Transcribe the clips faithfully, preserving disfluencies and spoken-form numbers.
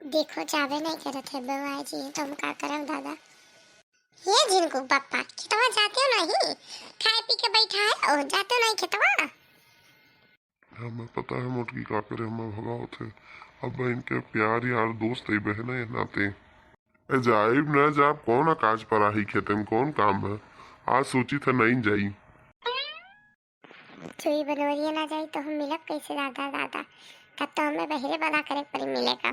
देखो, जाबे नहीं करत है बउआ जी, तो हम का करब दादा? ये झिनकू पप्पा, खेतवा जाते हो नहीं? खाए पी के बैठा है और जाते हो नहीं खेतवा? हमें पता है मोटकी का करे, हमें भगावत है। अब इनके प्यार यार दोस्त है, बहन है नाते। ए जाइब न जाब, कौन काज पर आही खेते में, कौन काम है? आज सोची था नहीं जाई। चुई बनोरिया ना जाई तो हम मिलब कैसे दादा, दादा? तब तो हमें बहिरे बला करे पड़ी मिले का।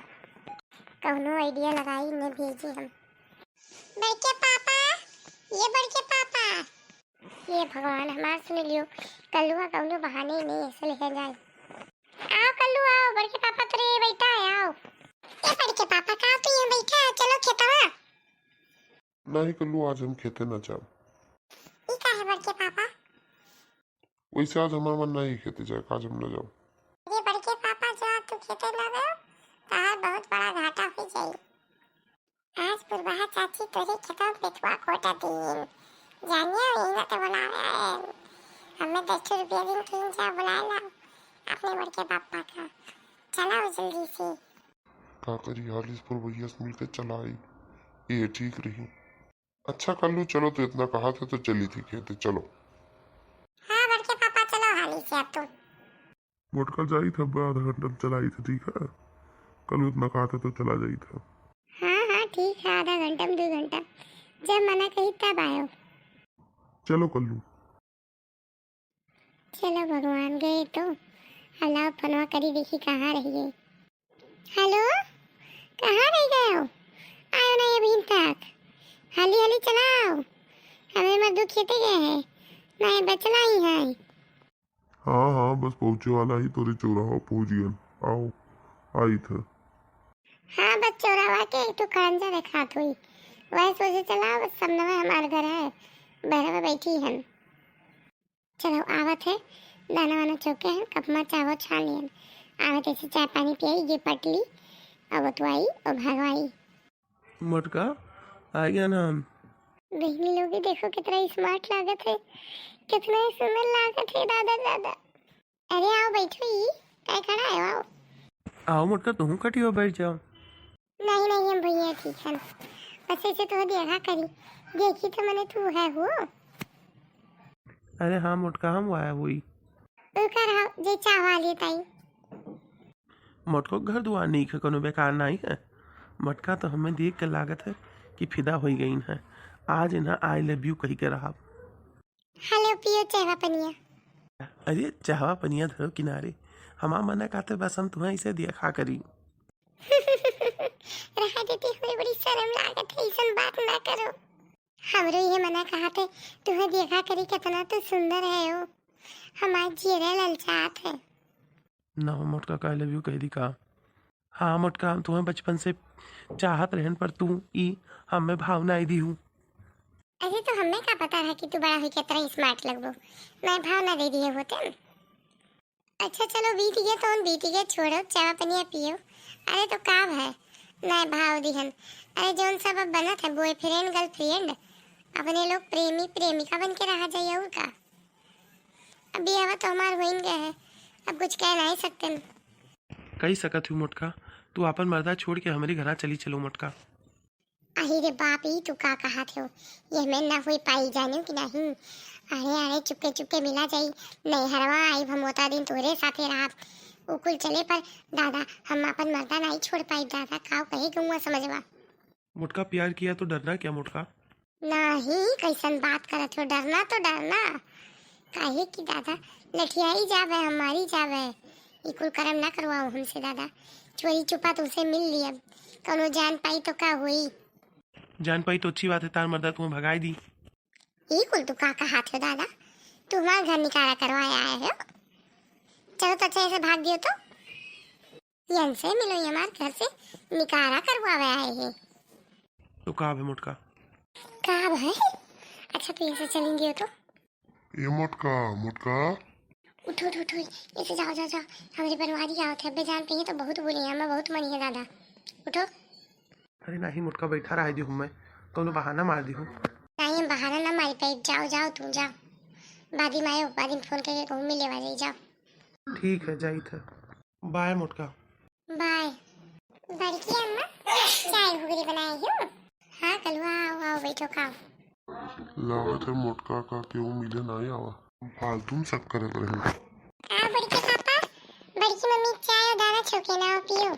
कौनो idea लगाई ने भेजी हम। बड़के पापा, ये बड़के पापा। ये भगवान हमार सुन लियो, कल्लुआ कौनो बहाने नहीं ऐसे लेके जाए। आओ कल्लू आओ, बड़के पापा तोरे बैठा है, आओ। ए बड़के पापा का तू यहाँ बैठा है, चलो खेतवा। नहीं कल्लू, आज हम खेते ना जाब। ई का है बड़के पापा? वैसे आज हमार मन नहीं खेते जाए, आज हम ना जाब। अरे बड़के पापा, जो आज तू खेते ना गयो, तो आज बहुत बड़ा घाटा हो जाई। आज पुरबहा चाची तोरे खेतवा में बेथुआ खोटा दिन। जानिया वही ना तो बुलावे आयल। हमें दस रुपया दिन तीन चार बुलाए ला अपने बड़के पापा का। चला जल्दी से। का करी, हालिस पुरबहिया से मिलके चलाई। ये ठीक रही। अच्छा कल्लू, चलो, तू इतना कहा था तो चली थी खेते, चलो। हाँ बड़के पापा, चलो हाली से अब तुम। मोटका जाई था, आधा घंटा में चलाई था, ठीक है? कल्लू इतना कहा था तो चला जाई था। हाँ, हाँ, ठीक है, आधा घंटा में, दो घंटा, जब मना कही तब आयो। चलो कल्लू। चलो भगवान, गए तो। अलाओ फोनवा करी, देखी कहाँ रह गए। हेलो, कहाँ रह गए हो? आयो नहीं अभी तक। हाली हाली चलाओ, हमें मजदूर खेते गए हैं, नहीं बचला ही है। हाँ हाँ, बस पहुँचे वाला ही तोरे चौराहा पहुँच गए। आओ, आई था। हाँ, बस चौराहा के एक ठो खड़ंजा देखात हुई, वह सोचे चलाओ, बस सामने में हमार घर है, बहरे में बैठी हम। चलो आवत है, दाना वाना चौके हैं, कप में चाहो छान लियन। आवत ऐसे चाय पानी पियाई, ये पटली, अब ओतवाई, अब भगवाई। मोटका, आ गया ना हम। बहनी लोग देखो कितना smart लागत है, कितना ही सुंदर लागत है दादा दादा। अरे आओ बैठो ई, काय खड़ा है, आओ। आओ मोटका, तुहूँ खटियो बैठ जाओ। नहीं नहीं हम भैया ठीक है, बस ऐसे तो देखा करी, देखी तो मने तू है हो। अरे हाँ मोटका, हम आया हुई। तू कर आओ जे चाह वाली ताई। मोटको घर दुआर नहीं है, कोनो बेकार नहीं है। मोटका तो हमें देख के लागत है कि फिदा हो गई है। आज इन्हें I love you कही के रहा। हेलो पियो चाहवा पनिया। अरे चाहवा पनिया धरो किनारे, हमार मना कहते बस हम तुम्हें इसे दिया खा करी। रहा देती हमें बड़ी शर्म लागत है, ऐसन बात ना करो। हमरो ये मना कहते तुम्हें देखा करी कितना तू सुंदर है हो, हमार जियरा ललचात है। ना हो मोटका, का I love you कह दी का? हाँ मोटका, हम तुम्हें बचपन से चाहत रहन, पर तू ई हमें भाव ना दी हूँ। अरे तो हमें का पता रहा कि तू बड़ा हुई के तरह smart लगबो, मैं भाव ना दे दिए होते। अच्छा चलो बीत गया तो बीत गया, छोड़ो, चावा पनिया पियो। अरे तो का है, ना भाव दिहन। अरे जौन सब अब बनत है boyfriend girlfriend, अपने लोग प्रेमी प्रेमिका बन के रहा जाइए और का। अब बियाह तो हमार होइन गया है, अब कुछ कह नहीं सकते न। कही सकत हूँ मोटका, तू आपन मर्दा छोड़ के हमरे घरा चली चलो मोटका। अही रे बाप, ई तू का कहत हो? ये में ना होई पाई, जानियो कि नहीं? अरे अरे चुपके चुपके मिला जाई, नैहरवा आई हम ओता दिन तोरे साथे रहब। उ कुल चले पर दादा हम आपन मर्दा नहीं छोड़ पाई दादा, का कहे गौवा समझवा। मोटका प्यार किया तो डरना क्या मोटका? नहीं, कैसन बात करत हो, डरना तो डरना, काहे कि दादा लठियाई जावे, हम मारी जावे, ई कुल करम ना करवाओ हमसे दादा, चोरी चुपा तुमसे मिल लियब, कौनो जान पाई तो का होई? जान पाई तो अच्छी बात है, तार मर्दा तुम्हें भगाई दी। ई कुल तू का कहत हो दादा, तू हमार घर निकारा करवाए आए हो, चलो तो अच्छा ऐसे भाग दियो तो। यन से मिलो, ये हमार घर से निकारा करवावे आए हैं। तो का है मोटका? का है? अच्छा तू ऐसे चलेंगे हो तो? ये मोटका, मोटका। उठो, उठो, उठो, ऐसे जाओ, जाओ, जाओ। हमारे बनवारी आवत है, अबे जान पे ही तो बहुत बोली है, मैं बहुत मनी है दादा। उठो। अरे नहीं मोटका, बैठा रहा दी हूँ मैं, कौनो बहाना मार दी हूँ। नहीं, हम बहाना ना मारी पाई, जाओ, जाओ, तुम जाओ। बादी में आयो, बादी में फोन करके कहूँ मिले वाले, जाओ। ठीक है, जाई था। बाय मोटका। बाय। बड़की अम्मा, चाय घुघरी बनाए हो? हाँ कलुआ, आओ आओ, बैठो खाओ। लागत है मोटका का केहू मिले नाहीं आवा, फालतू में शक करत रहे। आओ बड़के पापा, बड़की मम्मी चाय और दादा छौके ना पियो।